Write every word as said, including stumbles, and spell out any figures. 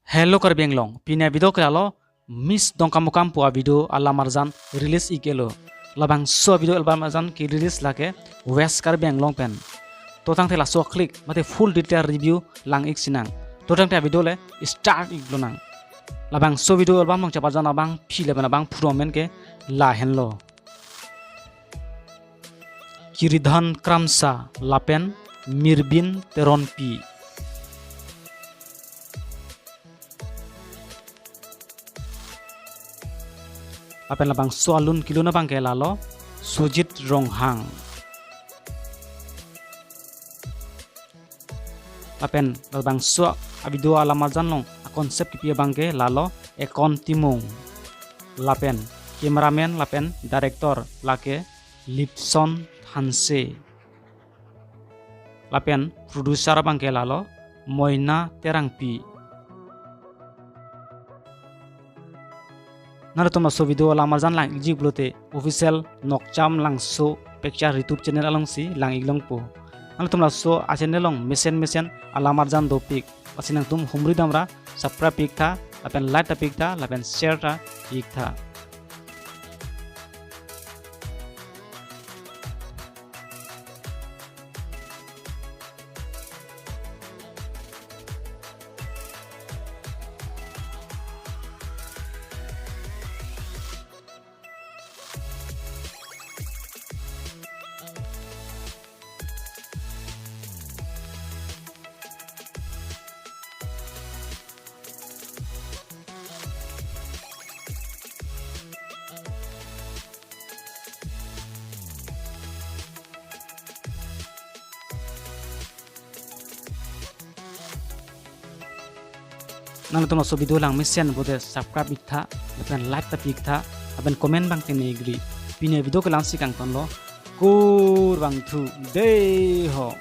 Hello Karbi Anglong, pini avideo ke lalo Miss Dongkamukam pu avideo alam arjan release ik-elo. Labangso avideo alam arjan ke release lake West Karbi Anglong pen. To tangte laso click mate full detail review lang ik sinang. To tangte avideo le start ik lonang. Labangso video alam along cheparjan abangpi lapen abangphu amen ke lahenlo. Kiridhan Kramsa lapen Mirbin Teronpi. Lapen labangso alun kelun abang ke lalo Sujit Ronghang. Lapen labangso avideo alam arjan along aconcept kepi abang ke lalo Ekon Timung. Lapen cameraman lapen director lake Lipson Hanse. Lapen producer abang ke lalo Moina Terangpi. Nanglitum laso video alam arjan lang ikji pulote official Nokcham Langso Picture YouTube channel alongsi lang ik longpo. Nanglitum laso achannel along mesen mesen alam arjan dopik. Lasi nangtum humri damra subscribe iktha, lapen like ta piktha, lapen share ta iktha. Nanglitum laso video lang mesen pulote subscribe iktha, lapen like ta piktha, lapen comment abang tengne ikri. Pini avideo ke la-ansi kangtonlo, kurvangthu, dei ho.